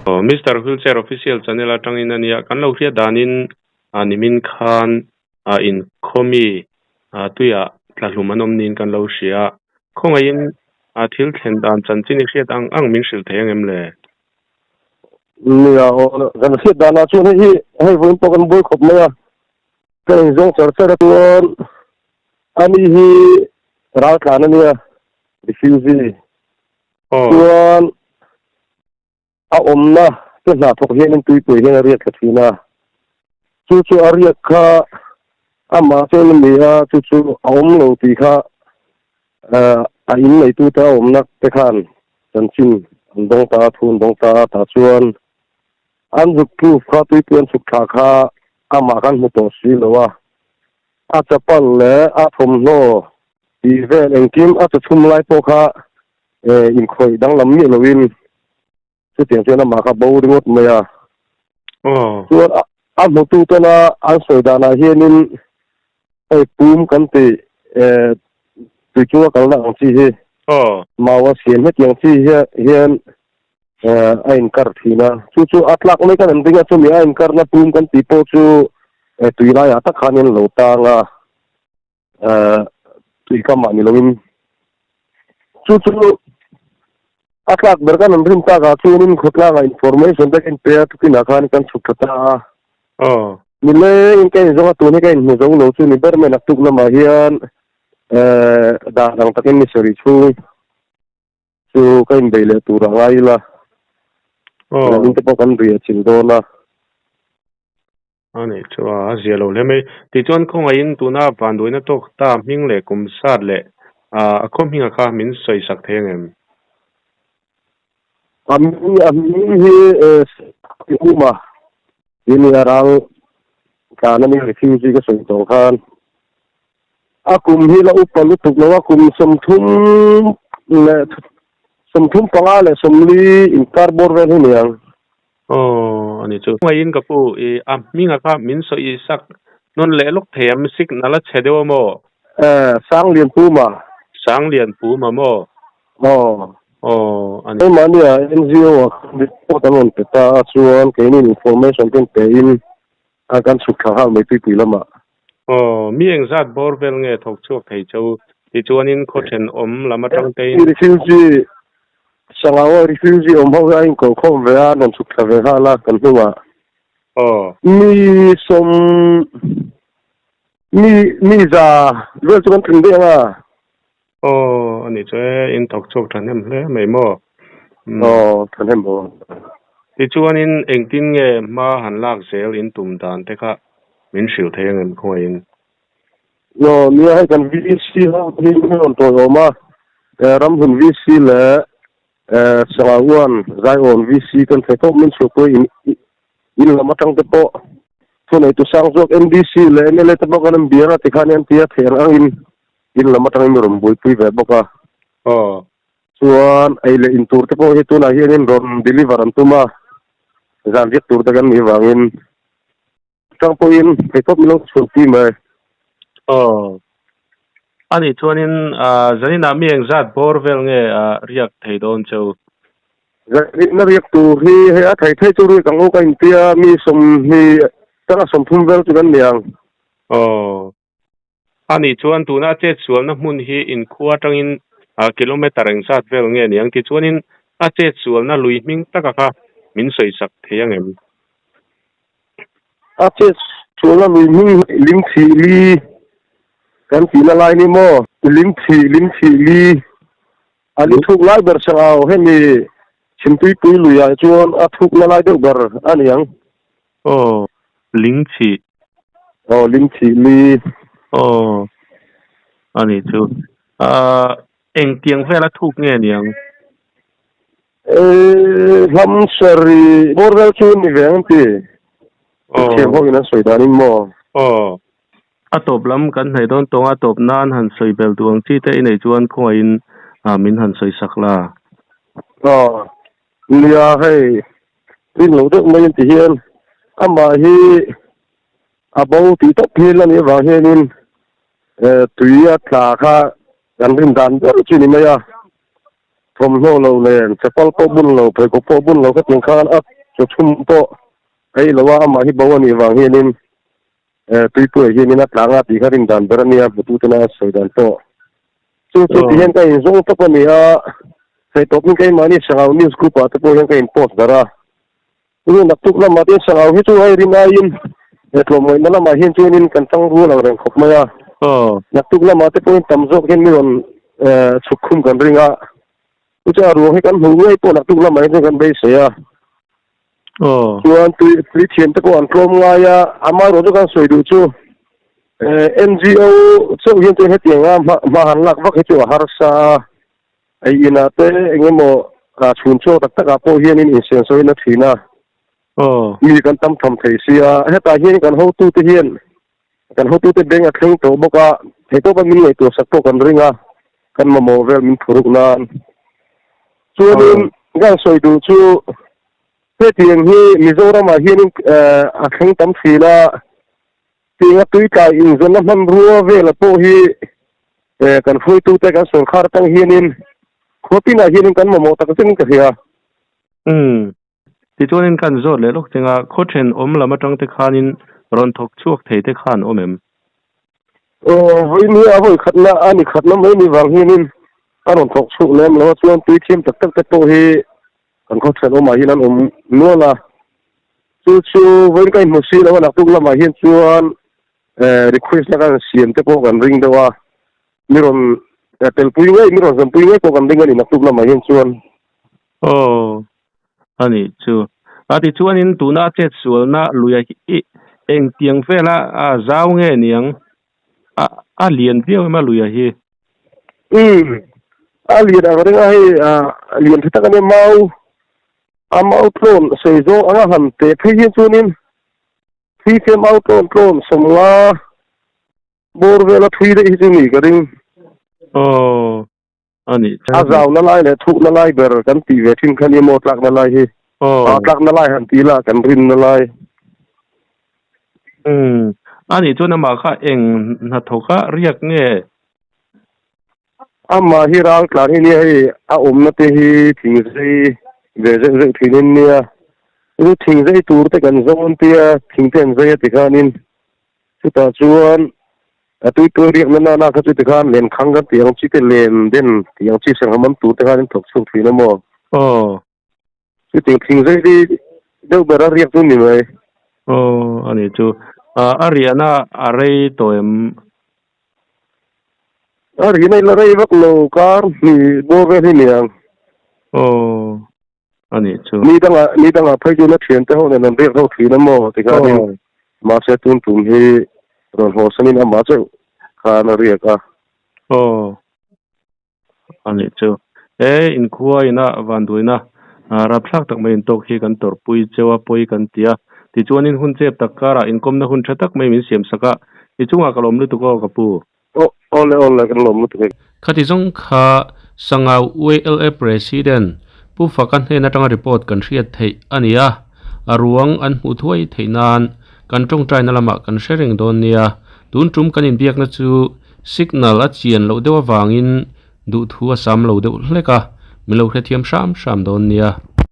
Mister Wheelchair Official channel atangin a nia, kan lo hriat danin nimin khan inkhawmi tuiah tlahlum an awm niin kan lo hria. Khawngaihin thil thlen dan chanchin i hriat ang ang min hrilh thei angem le? Nia aw, kan hriat danah chuan hei hi hei vawiin pawh kan buai khawp mai a, ka inzawng char char a chuan ani hi raltlan a nia, refugee. Chuan a awmna te hna thawk hianin tuipui hian a riak thla thin a, chu chu a riak kha amah chuan a ni a, chu chu a awm lo tih kha a in neitute a awmna te khan chanchin an dawng ta a, thu an dawng ta a, tah chuan an zuk proof kha tuipui an chhuk thla kha amah khan hmu tawh si lo a, a chapal leh a thawmhnaw tih vel engkim a chawchhum lai pawh kha inkhawih danglam miah loin chutiang chuan amah kha bo ringawt mai a. Chuan a hmutu tena an sawi danah hianin hei pum kan tih tui chunga kalna ang chi hi mau a siam hetiang chi hian a inkar thin a. Chu chu a tlak mai kan an ring a, chumi a inkarna pum kan tih pawh chu tui laiah tak khanin lo tang a. Tui ka mah ni loin chu chu a tlak ber kan an rin tak ah chuanin khawtlangah information te ka inpe a tukinah khan kan chhuk tha ta a. Nileng in ka inzawng a tun hi ka inhmu zo lo chu ni ber mai naktuk lamah hian dan ang takin ni sarih chhung chu ka inbei leh tur a ngai ila. Zanin te pawh kan ri a chil dawn a. A nih chu a, a zia lo hle mai. Tichuan khawngaihin tuna vanduaina tawk ta hming leh kum sat leh a khaw hminga kha min sawi sak thei angem? A hming a hming hi Uma tih a ni a, ral tlan a ni refugee ka sawi tawh khan. A kum hi la upa lutuk lo a, kum 30 leh 35 leh 40 inkar bawr vel hi ni ang. Aw, ani chu. Ngaiin ka pu, i a hminga kha min sawi sak nawn leh lawk thei ang, signal a chhe deuh a maw? Eh, Sanglian pu ma. Sanglian pu ma maw? Aw. Aw, ani. Keimahnia NGO ah khan report an rawn pe ta a, chuan keinin information te pe in a kan chhuk thla nghal mai tuipui lamah. Aw, mi engzat bawr vel nge thawk chhuak thei cheu? Tichuanin khaw thenawm lam atang tein. Refugee Sangau refugee awm ho hi a inko khawm ve a, an rawn chhuk thla ve nghal a kan hnungah. Aw. Mi sawm mi mi za vel chu kan tling daih ang a. Aw, ani chu e, in thawk chhuak thahnem hle mai maw? Aw, thahnem maw. Tichuanin engtin nge hma han lak zel in tum dan te kha min hrilh thei angem khawngaihin? Aw, nia hei kan VC ho te hi min rawn tawiawm a, Ramhun VC leh Sangauan Zaiawn VC kan thei tawp min chhuahpui in in lam atang te pawh thuneitu sang zawk MDC leh mla te pawh kan an biang a tikhan an ti a theih ang angin in lam atangin min rawn buaipui ve bawk a. Aw. Chuan ei leh in tur te pawh hi tunah hianin rawn deliver an tum a, zan riak tur te kan nih vangin atang pawhin thei tawp min lo chhuahpui mai. Aw. Anih chuanin zaninah mi engzat bawr vel nge riak thei dawn cheu? Zanin a riak tur hi hei a thei thei chu riak ang u ka intia mi 20 tanga 30 vel chu kan ni ang. Aw. Anih chuan tuna a chetsualna hmun hi inkhua atangin kilometre engzat vel nge niang tichuanin a chetsualna lui hming taka kha min sawisak thei angem? A chetsualna lui hming hi Limthih Li kan tihna lai ni maw? Limthih, Limthih Li. A li thuk lai ber sangau hemi Chhimtuipui luiah chuan a thukna lai deuh ber a ni ang. Aw, Lingchih. Aw, Lingchih li. Aw, a nih chu. Ahh, engtiang vela thuk nge niang? Eh, hlam sari bawr vel chu ni ve ang ti. Aw. Thiam ho in an sawi danin maw? Aw. A tawp lam kan hnaih dawn tawng a tawp nan han sawi bel duh ang chi te i neih chuan khawngaihin min han sawi sak la. Aw, nia hei rin lo deuh mai an ti hian amah hi a bo tih tawp hi la nih avang hianin tui a tla kha kan rin dan ber chu ni mai a. Thawmhnaw lo nen, chapal pawh bun lo, pheikhawk pawh bun lo khatiang khan a chawchhum pawh ei lo a, amah hi bo a nih vang hianin tuipuiah hianin a tlang a tih kha rin dan ber a nia, hmututena a sawi dan pawh. Chu chu ti hian ka inzawng tawp a ni a, theihtawpin keimahni Sangau News Group ah te pawh hian ka in post darh a. Chu naktuk lamah te Sangau hi chu hei rin aiin tlawmngaihna lamah hian chuanin kan tang rual ang reng khawp mai a. Naktuk lamah te pawhin tam zawk hian mi rawn chhuk khum kan ring a. Chu chu a ruang hi kan hmuh ngei pawh naktuk lamah hian chuan kan beisei a. Chuan tui tui thiam te pawh an tlawm ngai a, amaherawhchu chu kan sawi duh chu NGO chauh hian chuan hetianga hma han lak vak hi chu a harsa a. Ei inah te eng emaw chhun chhuak tak takah pawh hianin insensawiin a thin a, mi kan tam tham thei sia. Hetah hian kan hotute hian kan hotute beng a thleng tawh bawk a, theihtawpa min ngaihtuah sak pawh kan ring a, kan mamawh vel min phuruk nan. Chuanin kan sawi duh chu hetiang hi Mizoramah hianin a thleng tam thin a, Tinga tuitlai inzawnna hmanrua vela pawh hi kan hruaitute kan sawrkhar atang hianin khua pinah hianin kan mamawh tak zetin ka hria. Umm. Tichuanin kan zawt leh lawk cheng a, khaw thenawm lam atang te khanin rawn thawk chhuak thei te khan awm em? Aw, vawiin hi a vawi khatna a ni khatna mai ni vang hianin a rawn thawk chhuak lem lo a, chuan tui thiam tak tak te pawh hi kan khaw thenawmah hian an awm nual a. Chu chu vawiin ka inhmu si lo a, naktuk lamah hian chuan request na kan siam te pawh kan ring deuh a, mi rawn telpui ngei, mi rawn zampui ngei pawh kan ring a ni naktuk lamah hian chuan. Aw, a nih chu. A tichuanin tuna a chetsualna luia hi engtiang vela zau nge niang? A lian viau em a luia hi? Umm, a lian ang reng a hei, a lian tha tak a nia mau. A mau tlawn sawi zawng anga han teh phei hian chuanin thui fe mau tlawn tlawn sawmnga bawr vela thui daih hi chu ni ka ring. Aw, a nih A zauna lai leh thukna lai ber kan tih ve thin kha nia maw tlakna lai hi. Aw. Tlakna lai han ti la kan rinna lai. Umm, a nih chuan amah kha eng hnathawka riak nge? Amah hi ral tlan hi nia hei a awmna te hi thingzei ve zeuh zeuh thin in nia chu thingzei tur te kan zawn tia thing te an zei a tikhanin chutah chuan a tuipui riakna nana kha chu tikhan lenkhang kan tih ang chi te len den tih ang chi sangha man tur te khan in thawk chhuak thin a maw. Aw. Chuti thingzei hi deuh ber a riak chu ni mai. Aw a ni chu. A riahna a rei tawh em? A rihna ila rei vak lo kar hnih bawr vel hi niang. Aw a nih chu. Ni dangah ni dangah phei chuan a thiante ho nen an riak ho thin a maw tikhanin mahse tun tum hi rawn hawsanin amah chauh khan a riak a. Aw. A nih chu. He inkhua ina vanduaina rapthlak tak mai intawk hi kan tawrhpui cheu a, pawi kan ti a. Tichuanin hun chep tak karah inkawmna hun tha tak mai min siam sak a, i chungah ka lawm lutuk aw ka pu. Aw awle awle kan lawm lutuk e. Khati zawng kha Sangau ULA President Pu Faka hnen atanga report kan hriat theih a ni a, a ruang an hmuh thuai theih nan kan tawngtaina lamah kan hre reng dawn nia. Tun tum kan inbiakna chu Signal a chian loh deuh avangin duhthu a sam lo deuh hlek a, min lo hrethiam hram hram dawn nia.